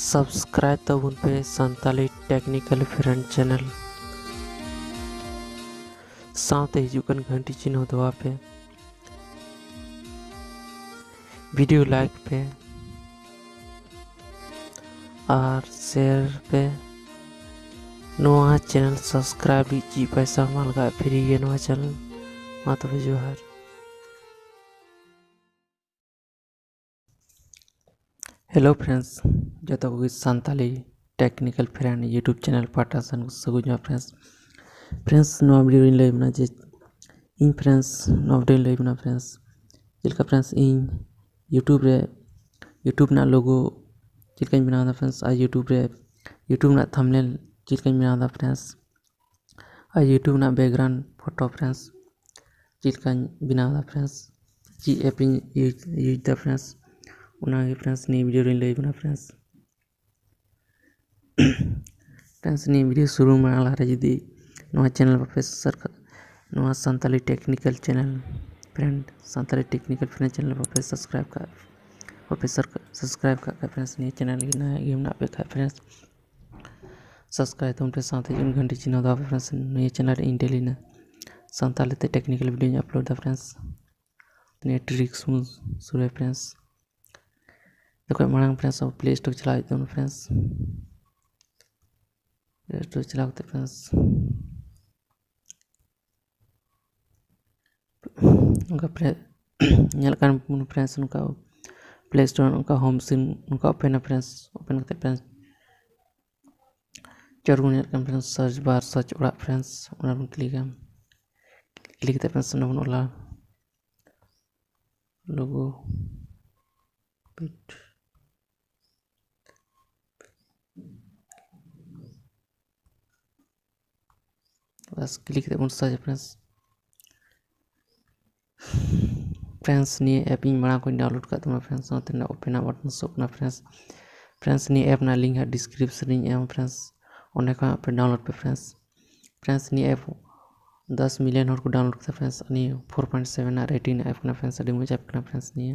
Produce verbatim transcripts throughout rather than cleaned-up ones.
Subscribe ᱛᱟᱵᱚᱱ ᱯᱮ Santali Technical Friend Channel, ᱥᱟᱶᱛᱮ ᱦᱤᱡᱩᱜ ᱠᱟᱱ ᱜᱷᱟᱱᱴᱤ ᱪᱤᱱᱦᱟᱹ ᱫᱚᱵᱟᱣ ᱯᱮ᱾ Video like ᱯᱮ ᱟᱨ share ᱯᱮ᱾ ᱱᱚᱣᱟ channel subscribe ᱞᱟᱹᱜᱤᱫ ᱪᱮᱫ ᱯᱚᱭᱥᱟ ᱵᱟᱝ ᱞᱟᱜᱟᱜᱼᱟ, free ᱜᱮ ᱱᱚᱣᱟ channel᱾ ᱢᱟ ᱛᱚᱵᱮ ᱡᱚᱦᱟᱨ᱾ Hello friends, ᱡᱚᱛᱚ ᱠᱚᱜᱮ Santali Technical Friend YouTube channel ᱯᱟᱦᱴᱟ ᱥᱮᱱ ᱠᱚ ᱥᱟᱹᱜᱩᱱ ᱡᱚᱦᱟᱨ friends᱾ Friends, ᱱᱚᱣᱟ video ᱨᱮᱧ ᱞᱟᱹᱭ ᱟᱵᱚᱱᱟ ᱡᱮ ᱤᱧ friends, ᱱᱚᱣᱟ video ᱨᱮᱧ ᱞᱟᱹᱭ ᱟᱵᱚᱱᱟ friends, ᱪᱮᱫ ᱞᱮᱠᱟ friends ᱤᱧ YouTube ᱨᱮ YouTube ᱨᱮᱱᱟᱜ logo ᱪᱮᱫ ᱞᱮᱠᱟᱧ ᱵᱮᱱᱟᱣ ᱮᱫᱟ friends, ᱟᱨ YouTube ᱨᱮ YouTube ᱨᱮᱱᱟᱜ thumbnail ᱪᱮᱫ ᱞᱮᱠᱟᱧ ᱵᱮᱱᱟᱣ ᱮᱫᱟ friends, ᱟᱨ YouTube ᱨᱮᱱᱟᱜ background photo friends ᱪᱮᱫ ᱞᱮᱠᱟᱧ ᱵᱮᱱᱟᱣ ᱮᱫᱟ friends, ᱪᱮᱫ app ᱤᱧ use, use ᱮᱫᱟ friends, ᱚᱱᱟᱜᱮ friends ᱱᱤᱭᱟᱹ video ᱨᱮᱧ ᱞᱟᱹᱭ ᱟᱵᱚᱱᱟ friends᱾ Friends, ᱱᱤᱭᱟᱹ video ᱥᱩᱨᱩ ᱢᱟᱲᱟᱝ ᱞᱟᱦᱟᱨᱮ ᱡᱩᱫᱤ ᱱᱚᱣᱟ channel ᱵᱟᱯᱮ subscribe ᱠᱟᱜ, ᱱᱚᱣᱟ Santali Technical Channel friend, Santali Technical Friend channel ᱵᱟᱯᱮ subscribe ᱠᱟᱜ, ᱵᱟᱯᱮ subscribe ᱠᱟᱜ ᱠᱷᱟᱡ friends, ᱱᱤᱭᱟᱹ channel ᱜᱮ ᱱᱟᱣᱟ ᱜᱮ ᱢᱮᱱᱟᱜ ᱯᱮ ᱠᱷᱟᱡ friends, subscribe ᱛᱟᱵᱚᱱ ᱯᱮ, ᱥᱟᱶᱛᱮ ᱡᱚᱱ ᱜᱷᱟᱱᱴᱤ ᱪᱤᱱᱦᱟᱹ ᱫᱟᱵᱟᱣ ᱯᱮ friends᱾ ᱱᱤᱭᱟᱹ channel ᱨᱮ ᱤᱧ daily ᱱᱟ ᱥᱟᱱᱛᱟᱲᱤ ᱛᱮ technical videoᱧ upload ᱮᱫᱟ friends᱾ ᱱᱤᱭᱟᱹ tricks ᱵᱚᱱ ᱥᱩᱨᱩᱭᱟ friends᱾ ᱡᱚᱠᱷᱚᱱ ᱢᱟᱲᱟᱝ friends ᱟᱵᱚ Play Store ᱪᱟᱞᱟᱣ ᱦᱩᱭᱩᱜ ᱛᱟᱵᱚᱱᱟ friends᱾ Play Store ᱪᱟᱞᱟᱣ ᱠᱟᱛᱮ friends ᱱᱚᱝᱠᱟ Play ᱧᱮᱞ ᱠᱟᱱ ᱵᱚᱱ friends, ᱱᱚᱝᱠᱟ Play Store ᱱᱚᱝᱠᱟ home screen ᱱᱚᱝᱠᱟ open ᱟ friends᱾ Open ᱠᱟᱛᱮ friends ᱪᱟᱹᱨ ᱵᱚᱱ ᱧᱮᱞ ᱠᱟᱱ friends search bar, search ᱚᱲᱟᱜ friends, ᱚᱱᱟ ᱵᱚᱱ click ᱟ᱾ Click ᱠᱟᱛᱮ friends ᱚᱸᱰᱮ ᱵᱚᱱ ᱚᱞᱟ logo pit᱾ ᱵᱟᱥ, click ᱠᱟᱛᱮ ᱵᱚᱱ search ᱟ friends᱾ Friends, ᱱᱤᱭᱟᱹ app ᱤᱧ ᱢᱟᱲᱟᱝ ᱠᱷᱚᱱ download ᱠᱟᱜ ᱛᱟᱵᱚᱱᱟ friends, ᱚᱱᱟᱛᱮ ᱱᱚᱰᱮ open ᱟ button ᱥᱚᱜ ᱠᱟᱱᱟ friends᱾ Friends, ᱱᱤᱭᱟᱹ app ᱨᱮᱱᱟᱜ link ᱦᱟᱸᱜ description ᱨᱤᱧ ᱮᱢᱟ friends, ᱚᱸᱰᱮ ᱠᱷᱚᱱ ᱟᱯᱮ download ᱯᱮ friends᱾ Friends, ᱱᱤᱭᱟᱹ app ᱫᱚᱥ million ᱦᱚᱲ ᱠᱚ download ᱠᱮᱫᱟ friends᱾ ᱱᱤᱭᱟᱹ four point seven ᱨᱮᱱᱟᱜ rating ᱨᱮᱱᱟᱜ app ᱠᱟᱱᱟ friends, ᱟᱹᱰᱤ ᱢᱚᱡᱽ app ᱠᱟᱱᱟ friends ᱱᱤᱭᱟᱹ᱾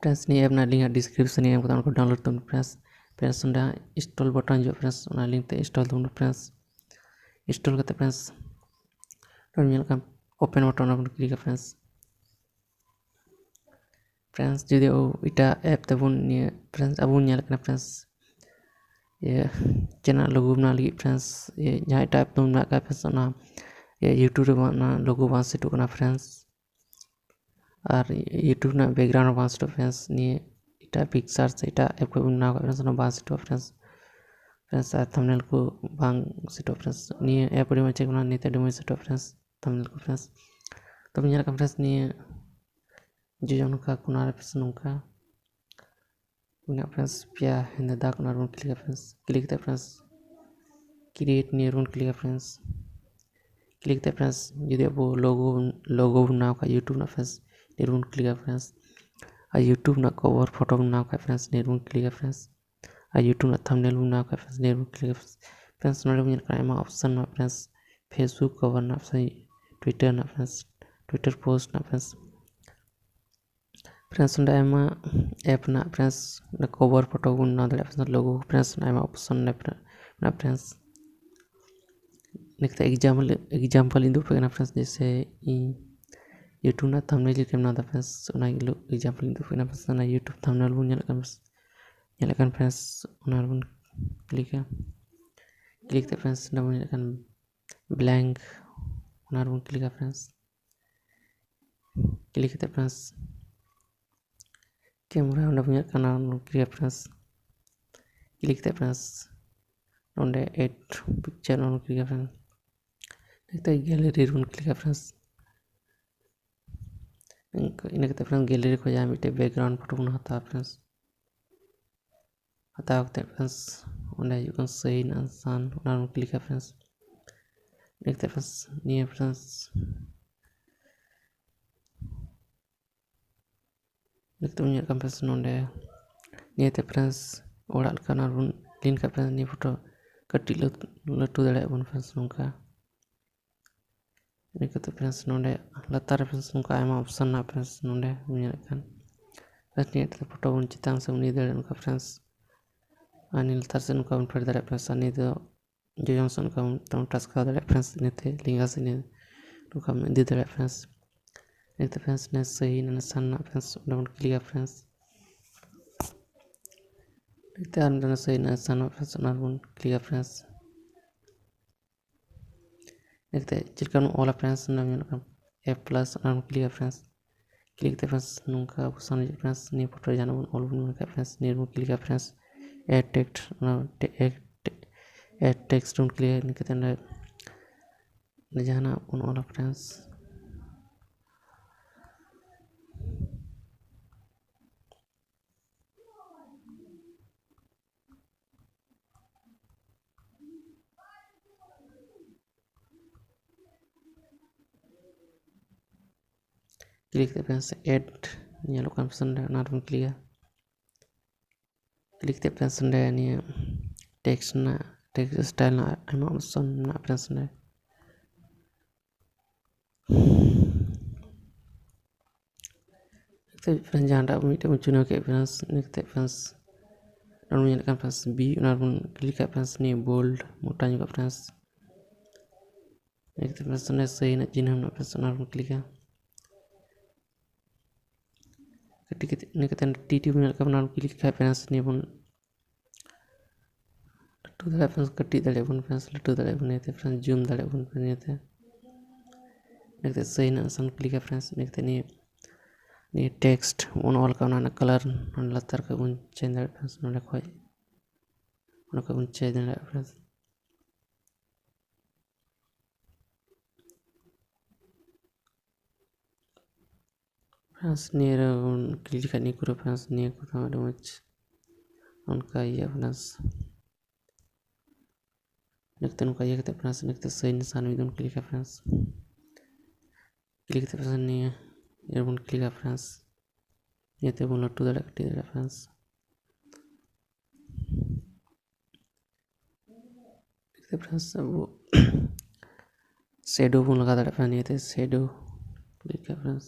Friends, ᱱᱤᱭᱟᱹ app ᱨᱮᱱᱟᱜ link ᱦᱟᱸᱜ description ᱨᱮ ᱮᱢ ᱠᱟᱛᱮ ᱚᱱᱟ ᱠᱚ download ᱛᱟᱵᱚᱱ friends᱾ Friends, ᱚᱸᱰᱮ install button ᱦᱤᱡᱩᱜᱼᱟ friends, ᱚᱱᱟ link ᱛᱮ install ᱛᱟᱵᱚᱱ friends᱾ Install ᱠᱟᱛᱮ friends, ᱱᱚᱰᱮ ᱧᱮᱞ ᱠᱟᱱ open button, ᱚᱱᱟ ᱵᱚᱱ click ᱟ friends᱾ Friends, ᱡᱩᱫᱤ ᱟᱵᱚ ᱮᱴᱟᱜ app ᱛᱮᱵᱚᱱ ᱱᱤᱭᱟᱹ friends ᱟᱵᱚ ᱵᱚᱱ ᱧᱮᱞ ᱠᱟᱱᱟ friends, ᱤᱭᱟᱹ channel logo ᱵᱮᱱᱟᱣ ᱞᱟᱹᱜᱤᱫ friends, ᱤᱭᱟᱹ ᱡᱟᱦᱟᱸ ᱮᱴᱟᱜ app ᱛᱮᱵᱚᱱ ᱵᱮᱱᱟᱣ ᱠᱟᱜ friends, ᱚᱱᱟ ᱤᱭᱟᱹ YouTube ᱨᱮ ᱚᱱᱟ logo ᱵᱟᱝ ᱥᱮᱴᱚᱜ ᱠᱟᱱᱟ friends᱾ ᱟᱨ YouTube ᱨᱮᱱᱟᱜ background ᱦᱚᱸ ᱵᱟᱝ ᱥᱮᱴᱚᱜ friends᱾ ᱱᱤᱭᱟᱹ ᱮᱴᱟᱜ picture ᱥᱮ ᱮᱴᱟᱜ app ᱠᱷᱚᱱ ᱵᱚᱱ ᱵᱮᱱᱟᱣ ᱠᱟᱜ friends, ᱚᱱᱟ ᱵᱟᱝ ᱥᱮᱴᱚᱜᱼᱟ friends᱾ Friends, ᱟᱨ thumbnail ᱠᱚ ᱵᱟᱝ ᱥᱮᱴᱚᱜᱼᱟ friends᱾ ᱱᱤᱭᱟᱹ app ᱟᱹᱰᱤ ᱢᱚᱡᱽ ᱠᱟᱱᱟ, ᱱᱤᱭᱟᱹᱛᱮ ᱟᱹᱰᱤ ᱢᱚᱡᱽ ᱥᱮᱴᱚᱜᱼᱟ friends, thumbnail ᱠᱚ friends᱾ ᱛᱚᱵᱮ ᱧᱮᱞ ᱠᱟᱜ friends, ᱱᱤᱭᱟᱹ ᱡᱚᱡᱚ ᱱᱚᱝᱠᱟ ᱠᱚᱱᱟ ᱨᱮ friends ᱱᱚᱝᱠᱟ ᱢᱮᱱᱟᱜ friends, ᱯᱮᱭᱟ ᱦᱮᱸᱫᱮ ᱫᱟᱜᱽ, ᱚᱱᱟ ᱨᱮᱵᱚᱱ click ᱟ friends᱾ Click ᱠᱟᱛᱮ friends, create, ᱱᱤᱭᱟᱹ ᱨᱮᱵᱚᱱ click ᱟ friends᱾ Click ᱠᱟᱛᱮ friends, ᱡᱩᱫᱤ ᱟᱵᱚ logo, logo ᱵᱚᱱ ᱵᱮᱱᱟᱣ ᱠᱷᱟᱡ YouTube ᱨᱮᱱᱟᱜ friends, ᱱᱤᱭᱟᱹ ᱨᱮᱵᱚᱱ click ᱟ friends᱾ ᱟᱨ YouTube ᱨᱮᱱᱟᱜ cover photo ᱵᱚᱱ ᱵᱮᱱᱟᱣ ᱠᱷᱟᱡ friends, ᱱᱤᱭᱟᱹ ᱨᱮᱵᱚᱱ click ᱟ friends᱾ ᱟᱨ YouTube ᱨᱮᱱᱟᱜ thumbnail ᱵᱚᱱ ᱵᱮᱱᱟᱣ ᱠᱷᱟᱡ friends, ᱱᱤᱭᱟᱹ ᱨᱮᱵᱚᱱ click ᱟ friends᱾ Friends, ᱱᱚᱰᱮ ᱵᱚᱱ ᱧᱮᱞ ᱠᱟᱱᱟ ᱟᱭᱢᱟ option ᱢᱮᱱᱟᱜᱼᱟ friends, Facebook cover ᱨᱮᱱᱟᱜ ᱥᱮ Twitter ᱨᱮᱱᱟᱜ friends, Twitter post ᱨᱮᱱᱟᱜ friends᱾ Friends, ᱚᱸᱰᱮ ᱟᱭᱢᱟ app ᱨᱮᱱᱟᱜ friends, ᱚᱸᱰᱮ cover photo ᱵᱚᱱ ᱵᱮᱱᱟᱣ ᱫᱟᱲᱮᱭᱟᱜᱼᱟ friends, logo friends, ᱟᱭᱢᱟ option ᱢᱮᱱᱟᱜᱼᱟ friends᱾ ᱤᱱᱟᱹ ᱠᱟᱛᱮ example, example ᱤᱧ ᱩᱫᱩᱜ ᱟᱯᱮ ᱠᱟᱱᱟ friends, ᱡᱮᱭᱥᱮ ᱤᱧ YouTube ᱨᱮᱱᱟᱜ thumbnail ᱞᱮᱠᱟᱧ ᱵᱮᱱᱟᱣ ᱮᱫᱟ friends, ᱚᱱᱟ example ᱤᱧ ᱩᱫᱩᱜ ᱟᱯᱮ ᱠᱟᱱᱟ friends᱾ ᱚᱱᱟ YouTube thumbnail ᱵᱚᱱ ᱧᱮᱞᱮᱫ ᱠᱟᱱ, ᱧᱮᱞᱮᱫ ᱠᱟᱱ friends, ᱚᱱᱟ ᱨᱮᱵᱚᱱ click ᱟ᱾ Click ᱠᱟᱛᱮ friends, ᱚᱸᱰᱮ ᱵᱚᱱ ᱧᱮᱞᱮᱫ ᱠᱟᱱ blank, ᱚᱱᱟ ᱨᱮᱵᱚᱱ click ᱟ friends᱾ Click ᱠᱟᱛᱮ friends, camera ᱚᱸᱰᱮ ᱵᱚᱱ ᱧᱮᱞᱮᱫ ᱠᱟᱱᱟ, ᱚᱱᱟ ᱵᱚᱱ click ᱟ friends᱾ Click ᱠᱟᱛᱮ friends, ᱱᱚᱰᱮ add picture, ᱚᱱᱟ ᱵᱚᱱ click ᱟ friends᱾ ᱤᱱᱟᱹ ᱠᱟᱛᱮ gallery ᱨᱮᱵᱚᱱ click ᱟ friends᱾ ᱤᱱᱟᱹ ᱠᱟᱛᱮ friends, gallery ᱠᱷᱚᱱ ᱡᱟᱦᱟᱸ ᱢᱤᱫᱴᱮᱡ background photo ᱵᱚᱱ ᱦᱟᱛᱟᱣᱟ friends᱾ ᱦᱟᱛᱟᱣ ᱠᱟᱛᱮ friends, ᱚᱸᱰᱮ ᱦᱤᱡᱩᱜ ᱠᱟᱱᱟ sign and son, ᱚᱱᱟ ᱵᱚᱱ click ᱟ friends᱾ ᱤᱱᱟᱹ ᱠᱟᱛᱮ friends, ᱱᱤᱭᱟᱹ friends, ᱱᱤᱛᱚᱜ ᱧᱮᱞ ᱠᱟᱱ friends ᱱᱚᱰᱮ, ᱱᱤᱭᱟᱹᱛᱮ friends ᱚᱲᱟᱜ ᱞᱮᱠᱟ ᱚᱱᱟ ᱵᱚᱱ ᱞᱤᱱ ᱠᱷᱟᱡ friends, ᱱᱤᱭᱟᱹ photo ᱠᱟᱹᱴᱤᱡ ᱞᱟᱹᱴᱩ, ᱞᱟᱹᱴᱩ ᱫᱟᱲᱮᱭᱟᱜ ᱵᱚᱱ friends ᱱᱚᱝᱠᱟ᱾ ᱤᱱᱟᱹ ᱠᱟᱛᱮ friends ᱱᱚᱰᱮ ᱞᱟᱛᱟᱨ ᱨᱮ friends ᱱᱚᱝᱠᱟ ᱟᱭᱢᱟ option ᱢᱮᱱᱟᱜᱼᱟ friends, ᱱᱚᱰᱮ ᱵᱚᱱ ᱧᱮᱞᱮᱫ ᱠᱟᱱ᱾ ᱯᱷᱨᱮᱱᱰᱥ, ᱱᱤᱭᱟᱹ ᱯᱷᱳᱴᱳ ᱵᱚᱱ ᱪᱮᱛᱟᱱ ᱥᱮᱫ ᱵᱚᱱ ᱤᱫᱤ ᱫᱟᱲᱮᱭᱟᱜᱼᱟ ᱱᱚᱝᱠᱟ ᱯᱷᱨᱮᱱᱰᱥ, ᱟᱨ ᱱᱤᱭᱟᱹ ᱞᱟᱛᱟᱨ ᱥᱮᱫ ᱱᱚᱝᱠᱟ ᱵᱚᱱ ᱯᱷᱮᱰ ᱫᱟᱲᱮᱭᱟᱜᱼᱟ ᱯᱷᱨᱮᱱᱰᱥ, ᱟᱨ ᱱᱤᱭᱟᱹ ᱫᱚ ᱡᱚᱡᱚᱢ ᱥᱮᱫ ᱱᱚᱝᱠᱟ ᱵᱚᱱ ᱴᱟᱪᱠᱟ ᱫᱟᱲᱮᱭᱟᱜᱼᱟ ᱯᱷᱨᱮᱱᱰᱥ, ᱤᱱᱟᱹᱛᱮ ᱞᱮᱸᱜᱟ ᱥᱮᱫ ᱱᱤᱭᱟᱹ ᱱᱚᱝᱠᱟᱢ ᱤᱫᱤ ᱫᱟᱲᱮᱭᱟᱜᱼᱟ ᱯᱷᱨᱮᱱᱰᱥ᱾ ᱱᱤᱭᱟᱹᱛᱮ ᱯᱷᱨᱮᱱᱰᱥ, ᱱᱤᱭᱟᱹ ᱥᱟᱹᱦᱤ ᱱᱤᱥᱟᱱ ᱨᱮᱱᱟᱜ ᱯᱷᱨᱮᱱᱰᱥ ᱚᱸᱰᱮ ᱵᱚᱱ ᱠᱞᱤᱠᱟ ᱯᱷᱨᱮᱱᱰᱥ᱾ ᱱᱤᱭᱟᱹᱛᱮ ᱟᱨ ᱢᱤᱫᱴᱟᱝ ᱥᱟᱹᱦᱤ ᱱᱤᱥᱟᱱ ᱨᱮᱱᱟᱜ ᱯᱷᱨᱮᱱᱰᱥ ᱚᱱᱟ ᱨᱮᱵᱚᱱ ᱠᱞᱤᱠᱟ ᱯᱷᱨᱮᱱᱰᱥ᱾ ᱱᱤᱭᱟᱹᱛᱮ ᱪᱮᱫ ᱞᱮᱠᱟ ᱵᱚᱱ ᱚᱞᱟ ᱯᱷᱨᱮᱱᱰᱥ, ᱚᱱᱟ ᱧᱮᱞᱚᱜ ᱠᱟᱱᱟ ᱮᱯ ᱯᱞᱟᱥ, ᱚᱱᱟ ᱵᱚᱱ ᱠᱞᱤᱠᱟ ᱯᱷᱨᱮᱱᱰᱥ᱾ ᱠᱞᱤᱠ ᱠᱟᱛᱮ ᱯᱷᱨᱮᱱᱰᱥ ᱱᱚᱝᱠᱟ ᱚᱯᱥᱚᱱ ᱦᱤᱡᱩᱜ ᱯᱷᱨᱮᱱᱰᱥ, ᱱᱤᱭᱟᱹ ᱯᱷᱳᱴᱳ ᱨᱮ ᱡᱟᱦᱟᱱᱟᱜ ᱵᱚᱱ ᱚᱞ ᱵᱚᱱ ᱢᱮᱱ ᱠᱷᱟᱱ ᱯᱷᱨᱮᱱᱰᱥ, ᱱᱤᱭᱟᱹ ᱨᱮᱵᱚᱱ ᱠᱞᱤᱠᱟ ᱯᱷᱨᱮᱱᱰᱥ, ᱮᱰ ᱴᱮᱠᱥᱴ, ᱚᱱᱟ ᱮᱰ ᱴᱮᱠᱥᱴ ᱵᱚᱱ ᱠᱞᱤᱠᱟ, ᱤᱱᱟᱹ ᱠᱟᱛᱮ ᱚᱸᱰᱮ ᱡᱟᱦᱟᱱᱟᱜ ᱵᱚᱱ ᱚᱞᱟ ᱯᱷᱨᱮᱱᱰᱥ᱾ ᱠᱞᱤᱠ ᱠᱟᱛᱮ ᱯᱷᱨᱮᱱᱰᱥ ᱮᱰ ᱧᱮᱞᱚᱜ ᱠᱟᱱ ᱚᱯᱥᱚᱱ ᱨᱮ, ᱚᱱᱟ ᱨᱮᱵᱚᱱ ᱠᱞᱤᱠᱟ᱾ ᱠᱞᱤᱠ ᱠᱟᱛᱮ ᱯᱷᱨᱮᱱᱰᱥ ᱚᱸᱰᱮ ᱱᱤᱭᱟᱹ ᱴᱮᱠᱥᱴ ᱨᱮᱱᱟᱜ, ᱴᱮᱠᱥᱴ ᱥᱴᱟᱭᱤᱞ ᱨᱮᱱᱟᱜ ᱟᱭᱢᱟ ᱚᱯᱥᱚᱱ ᱢᱮᱱᱟᱜᱼᱟ ᱯᱷᱨᱮᱱᱰᱥ ᱚᱸᱰᱮ᱾ ᱱᱤᱛᱚᱜ ᱯᱷᱨᱮᱱᱰᱥ ᱡᱟᱦᱟᱸᱴᱟᱜ ᱢᱤᱫᱴᱮᱱ ᱵᱚᱱ ᱪᱩᱱᱟᱹᱣ ᱠᱮᱫ ᱯᱷᱨᱮᱱᱰᱥ, ᱤᱱᱟᱹ ᱠᱟᱛᱮ ᱯᱷᱨᱮᱱᱰᱥ ᱚᱱᱟ ᱵᱚᱱ ᱧᱮᱞᱮᱫ ᱠᱟᱱ ᱯᱷᱨᱮᱱᱰᱥ ᱵᱤ, ᱚᱱᱟ ᱨᱮᱵᱚᱱ ᱠᱞᱤᱠᱟ ᱯᱷᱨᱮᱱᱰᱥ, ᱱᱤᱭᱟᱹ ᱵᱳᱞᱰ ᱢᱚᱴᱟ ᱧᱚᱜᱚᱜᱼᱟ ᱯᱷᱨᱮᱱᱰᱥ᱾ ᱤᱱᱟᱹ ᱠᱟᱛᱮ ᱯᱷᱨᱮᱱᱰᱥ ᱚᱸᱰᱮ ᱥᱟᱹᱦᱤ ᱨᱮᱱᱟᱜ ᱪᱤᱱᱦᱟᱹ ᱢᱮᱱᱟᱜᱼᱟ ᱯᱷᱨᱮᱱᱰᱥ, ᱚᱱᱟ ᱨᱮᱵᱚᱱ ᱠᱞᱤᱠᱟ᱾ ᱠᱟᱹᱴᱤᱡ ᱠᱟᱛᱮ ᱤᱱᱟᱹ ᱠᱟᱛᱮ ᱴᱤ ᱴᱤ ᱵᱚᱱ ᱧᱮᱞᱮᱫ ᱠᱟᱱ, ᱚᱱᱟ ᱨᱮᱵᱚᱱ ᱠᱞᱤᱠ ᱠᱷᱟᱱ ᱯᱷᱨᱮᱱᱰᱥ ᱱᱤᱭᱟᱹ ᱵᱚᱱ ᱞᱟᱹᱴᱩ ᱫᱟᱲᱮᱭᱟᱜᱼᱟ ᱯᱷᱨᱮᱱᱰᱥ, ᱠᱟᱹᱴᱤᱡ ᱫᱟᱲᱮᱭᱟᱜᱼᱟ ᱵᱚᱱ ᱯᱷᱨᱮᱱᱰᱥ, ᱞᱟᱹᱴᱩ ᱫᱟᱲᱮᱭᱟᱜᱼᱟ ᱵᱚᱱ ᱱᱤᱭᱟᱹᱛᱮ ᱯᱷᱨᱮᱱᱰᱥ, ᱡᱩᱢ ᱫᱟᱲᱮᱭᱟᱜᱼᱟ ᱵᱚᱱ ᱯᱷᱨᱮᱱᱰᱥ ᱱᱤᱭᱟᱹᱛᱮ᱾ ᱤᱱᱟᱹ ᱠᱟᱛᱮ ᱥᱟᱹᱦᱤ ᱨᱮᱱᱟᱜ ᱚᱯᱥᱚᱱ ᱠᱞᱤᱠᱟ ᱯᱷᱨᱮᱱᱰᱥ, ᱤᱱᱟᱹ ᱠᱟᱛᱮ ᱱᱤᱭᱟᱹ, ᱱᱤᱭᱟᱹ ᱴᱮᱠᱥᱴ ᱵᱚᱱ ᱚᱞ ᱠᱟᱜᱼᱟ, ᱚᱱᱟ ᱨᱮᱱᱟᱜ ᱠᱟᱞᱟᱨ ᱱᱚᱰᱮ ᱞᱟᱛᱟᱨ ᱠᱷᱚᱱ ᱵᱚᱱ ᱪᱮᱧᱡᱽ ᱫᱟᱲᱮᱭᱟᱜᱼᱟ ᱯᱷᱨᱮᱱᱰᱥ, ᱱᱚᱰᱮ ᱠᱷᱚᱱ, ᱱᱚᱰᱮ ᱠᱷᱚᱱ ᱵᱚᱱ ᱪᱮᱧᱡᱽ ᱫᱟᱲᱮᱭᱟᱜᱼᱟ ᱯᱷᱨᱮᱱᱰᱥ᱾ ᱯᱷᱨᱮᱱᱰᱥ, ᱱᱤᱭᱟᱹ ᱨᱮ ᱵᱚᱱ ᱠᱞᱤᱠ ᱞᱮᱠᱷᱟᱱ ᱱᱤᱭᱟᱹ ᱠᱚᱨᱮ ᱯᱷᱨᱮᱱᱰᱥ, ᱱᱤᱭᱟᱹ ᱠᱚᱫᱚ ᱟᱹᱰᱤ ᱢᱚᱡᱽ ᱚᱱᱠᱟ ᱤᱭᱟᱹᱜᱼᱟ ᱯᱷᱨᱮᱱᱰᱥ᱾ ᱤᱱᱟᱹ ᱠᱟᱛᱮ ᱱᱚᱝᱠᱟ ᱤᱭᱟᱹ ᱠᱟᱛᱮ ᱯᱷᱨᱮᱱᱰᱥ, ᱤᱱᱟᱹ ᱠᱟᱛᱮ ᱥᱟᱹᱦᱤ ᱱᱤᱥᱟᱱ ᱢᱤᱫ ᱫᱚᱢ ᱠᱞᱤᱠᱟ ᱯᱷᱨᱮᱱᱰᱥ᱾ ᱠᱞᱤᱠ ᱠᱟᱛᱮ ᱯᱷᱨᱮᱱᱰᱥ ᱱᱤᱭᱟᱹ ᱤᱭᱟᱹ ᱨᱮᱵᱚᱱ ᱠᱞᱤᱠᱟ ᱯᱷᱨᱮᱱᱰᱥ᱾ ᱱᱤᱭᱟᱹ ᱛᱮᱵᱚᱱ ᱞᱟᱹᱴᱩ ᱫᱟᱲᱮᱭᱟᱜᱼᱟ, ᱠᱟᱹᱴᱤᱡ ᱫᱟᱲᱮᱭᱟᱜᱼᱟ ᱯᱷᱨᱮᱱᱰᱥ᱾ ᱱᱤᱭᱟᱹᱛᱮ ᱯᱷᱨᱮᱱᱰᱥ ᱟᱵᱚ ᱥᱮᱰᱳ ᱵᱚᱱ ᱞᱟᱜᱟᱣ ᱫᱟᱲᱮᱭᱟᱜᱼᱟ ᱯᱷᱨᱮᱱᱰᱥ, ᱱᱤᱭᱟᱹᱛᱮ ᱥᱮᱰᱳ ᱠᱞᱤᱠᱟ ᱯᱷᱨᱮᱱᱰᱥ᱾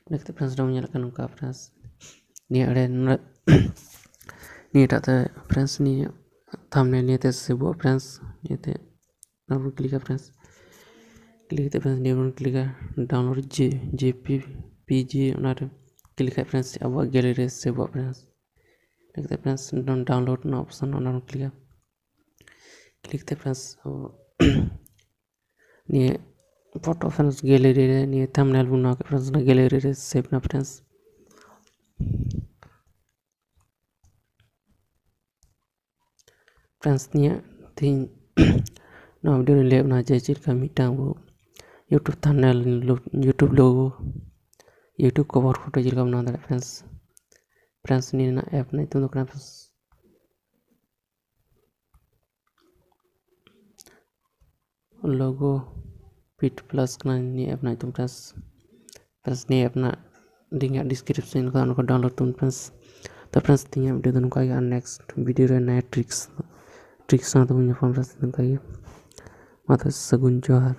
ᱤᱱᱟᱹ ᱠᱟᱛᱮ friends ᱰᱚᱢ ᱧᱮᱞ ᱠᱟᱱᱟ ᱱᱚᱝᱠᱟ friends, ᱱᱤᱭᱟᱹ ᱟᱲᱮ ᱱᱚᱰᱮ ᱱᱤᱭᱟᱹᱴᱟᱜ ᱛᱮ friends ᱱᱤᱭᱟᱹ thumbnail ᱱᱤᱭᱟᱹᱛᱮ ᱥᱮᱵᱷᱚᱜᱼᱟ friends᱾ ᱱᱤᱭᱟᱹᱛᱮ ᱚᱱᱟ ᱵᱚᱱ ᱠᱞᱤᱠᱟ friends᱾ ᱠᱞᱤᱠ ᱠᱟᱛᱮ friends ᱱᱤᱭᱟᱹ ᱵᱚᱱ ᱠᱞᱤᱠᱟ download ᱡᱮ ᱡᱮ ᱯᱤ ᱯᱤ ᱡᱮ, ᱚᱱᱟᱨᱮ ᱠᱞᱤᱠ ᱠᱷᱟᱡ friends ᱟᱵᱚᱣᱟᱜ gallery ᱨᱮ ᱥᱮᱵᱷᱚᱜᱼᱟ friends᱾ ᱤᱱᱟᱹ ᱠᱟᱛᱮ friends download ᱨᱮᱱᱟᱜ option ᱚᱱᱟ ᱵᱚᱱ ᱠᱞᱤᱠᱟ᱾ ᱠᱞᱤᱠ ᱠᱟᱛᱮ friends ᱟᱵᱚ ᱱᱤᱭᱟᱹ photo friends gallery ᱨᱮ ᱱᱤᱭᱟᱹ thumbnail ᱵᱚᱱ ᱵᱮᱱᱟᱣ ᱠᱮᱫ friends, ᱚᱱᱟ gallery ᱨᱮ ᱥᱮᱵᱷ ᱮᱱᱟ friends᱾ Friends ᱱᱤᱭᱟᱹ ᱛᱮᱦᱮᱧ ᱱᱚᱣᱟ video ᱨᱮ ᱞᱟᱹᱭ ᱵᱚᱱᱟ ᱡᱮ ᱪᱮᱫ ᱞᱮᱠᱟ ᱢᱤᱫᱴᱟᱝ ᱟᱵᱚ YouTube thumbnail, YouTube logo, YouTube cover photo ᱪᱮᱫ ᱞᱮᱠᱟ ᱵᱮᱱᱟᱣ ᱫᱟᱲᱮᱭᱟᱜᱼᱟ friends᱾ Friends ᱱᱤᱭᱟᱹ ᱨᱮᱱᱟᱜ app ᱨᱮᱱᱟᱜ ᱧᱩᱛᱩᱢ ᱫᱚ ᱠᱟᱱᱟ friends logo pit plus ᱠᱟᱱᱟ ᱱᱤᱭᱟᱹ app ᱨᱮᱱᱟᱜ ᱧᱩᱛᱩᱢ friends᱾ Friends ᱱᱤᱭᱟᱹ app ᱨᱮᱱᱟᱜ link ᱦᱟᱸᱜ description ᱨᱮ ᱚᱱᱟ ᱠᱚ download ᱛᱟᱵᱚᱱ friends᱾ ᱛᱚ friends ᱛᱮᱦᱮᱧᱟᱜ video ᱫᱚ ᱱᱚᱝᱠᱟ ᱜᱮ, ᱟᱨ next video ᱨᱮ ᱱᱟᱭᱟ tricks tricks ᱥᱟᱶ ᱛᱮᱵᱚᱱ ᱧᱟᱯᱟᱢ friends᱾ ᱱᱚᱝᱠᱟ ᱜᱮ ᱢᱟ ᱛᱚᱵᱮ ᱥᱟᱹᱜᱩᱱ ᱡᱚᱦᱟᱨ᱾